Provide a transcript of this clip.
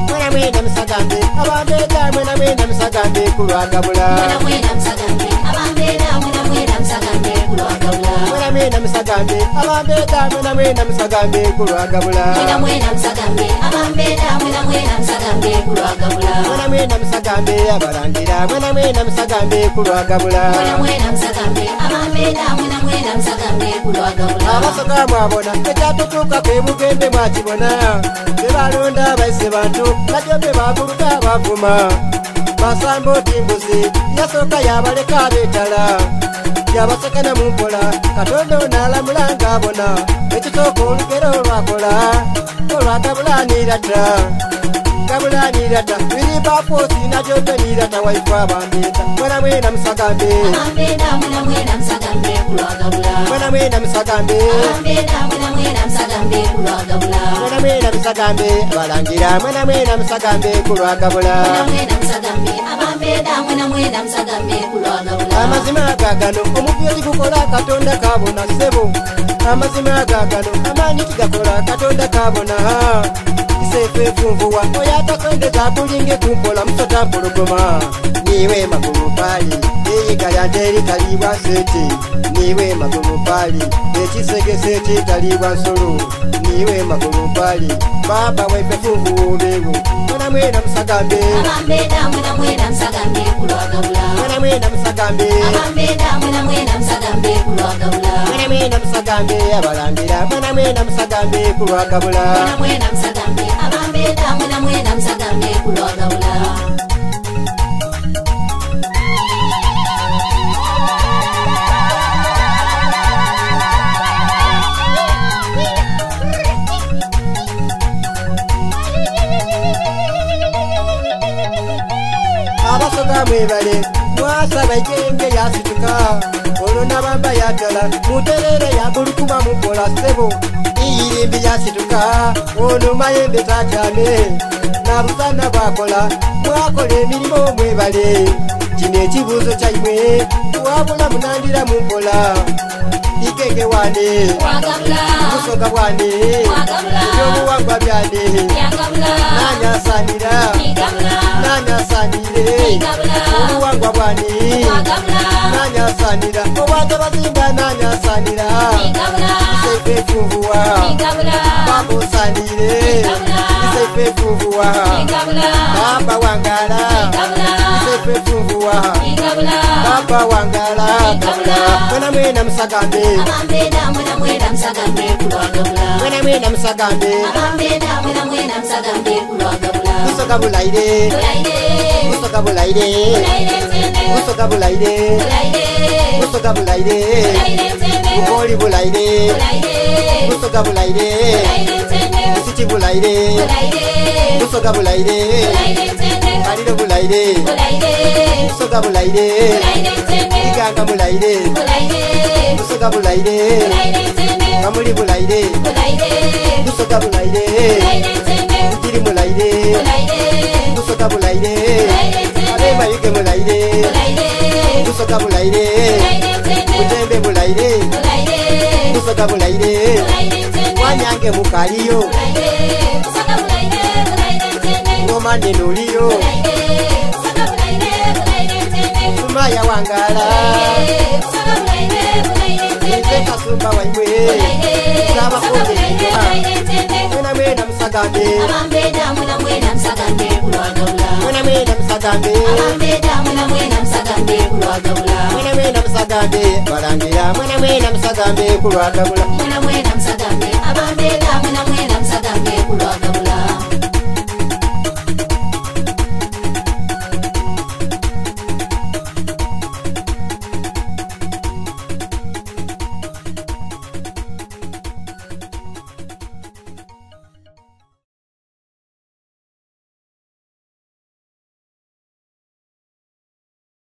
Mwena mwena musagambe abambeeda, mwena mwena musagambe kulwagabula. Mwena mwena musagambe abambeeda, mwena mwena musagambe kulwagabula. Mwena mwena musagambe abambeeda, mwena mwena musagambe kulwagabula. Mwena mwena musagambe abambeeda, mwena mwena musagambe kulwagabula. Mwena mwena musagambe abalangira, mwena mwena musagambe kulwagabula. Mwena mwena musagambe abambeeda, mwena mwena musagambe kulwagabula. Abasoga mwabona ekyatutuukako ebugembe, mwakibona bebalonda baise bantu bajombe baguluka bavuma basamba oti mbuzi yasooka yabaleka beetala yabasekana mu mpola. Katonda onaalamula ng'abona ekisooka olugero olwakola olwagabulanirata gabulanirata biribaposi najombe nirata waifu abambeeta, mwena mwena musagambe. Abambeeda, mwena mwena musagambe kulwagabula. Mwena mwena musagambe. Abambeeda, mwena mwena musagambe kulwagabula. Mwena mwena musagambe abalangira, mwena mwena musagambe kulwagabula. Mwena mwena musagambe abambeeda, mwena mwena musagambe kulwagabula. Amazima gagano omupyoli gukola Katonda kabona ssebo, amazima gagano amaanyi tigakola Katonda kabona. Iseefe efunvuwa oyo atakwendeza akulinge kumpola musota mpologoma niwe magulu paali eyiga lyante eritalibwa nsete niwe magulu paali ekisegese ekitalibwa nsolo niwe magulu paali baba waife funvuwa obeewo, mwena mwena musagambe. Abambeeda, mwena mwena musagambe kulwagabula. Mwena mwena musagambe. Abambeeda, mwena mwena musagambe kulwagabula. Mwena mwena musagambe abalangira, mwena mwena musagambe kulwagabula. Mwena mwena musagambe abambeeda, mwena mwena musagambe kulwagabula. Abasoga mwebale mwasaba ejenge lyasituka olwo nabamba yatala muterere yagulukuma mukola ssebo iyirimbi lyasituka ono mayembe takyame nabusana bwakola mwakola emirimu mwebale kino ekibuuzo kyaimwe wabula munandira mumpola ikenge wane. Wagabula. Busoga bwane. Wagabula. Ebyobuwangwa byane. Yagabula. Nanyasanira. Igabula. Nanyasanire. Igabula. Obuwangwa bwane. Wagabula. Nanyasanira obwatabazinga nanyasanira. Igabula. Isaife efunvuwa. Igabula. Babusanire. Igabula. Isaife efunvuwa. Igabula. Baba wangala. Igabula. Isaife efunvuwa. Igabula. Baba wangala. Igabula. Mwena mwena musagambe. Abambeeda, mwena mwena musagambe kulwagabula. Mwena mwena musagambe. Abambeeda, mwena mwena musagambe kulwagabula. Busoga bulaire. Bulaire. Busoga bulaire. Bulaire nzende. Busoga bulaire. Bulaire. Busoga bulaire. Bulaire nzende. Bukoli bulaire. Bulaire. Busoga bulaire. Bulaire nzende. Busiki bulaire. Bulaire. Busoga bulaire. Bulaire nzende. Kaliro bulaire. Bulaire. Busoga bulaire. Bulaire nzende. Iganga mulaire. Bulaire. Busoga bulaire. Bulaire nzende. Kamuli bulaire. Bulaire. Busoga bulaire. Bulaire nzende. Bukiri mulaire. Bulaire. Busoga bulaire. Bulaire nzende. Abemayuge mulaire. Bulaire. Busoga bulaire. Bulaire nzende. Butembe bulaire. Bulaire. Busoga bulaire. Bulaire nzende. Wanyange mukaliyo. Bulaire. Busoga bulaire. Bulaire nzende. Ngoma nenuliyo. Bulaire. Busoga bulaire. Bulaire nzende. Sumaya wangala. Bulaire. Busoga bulaire. Bulaire nzende. Nze kasumba waimwe. Bulaire. Busoga Sabakonde bulaire. engoma. Bulaire nzende. Mwena mwena musagambe. Abambeeda, mwena mwena musagambe kulwagabula. Mwena mwena musagambe. Abambeeda, mwena mwena musagambe kulwagabula. Mwena mwena musagambe balangira, mwena mwena musagambe kulwagabula. Mwena mwena musagambe abambeeda.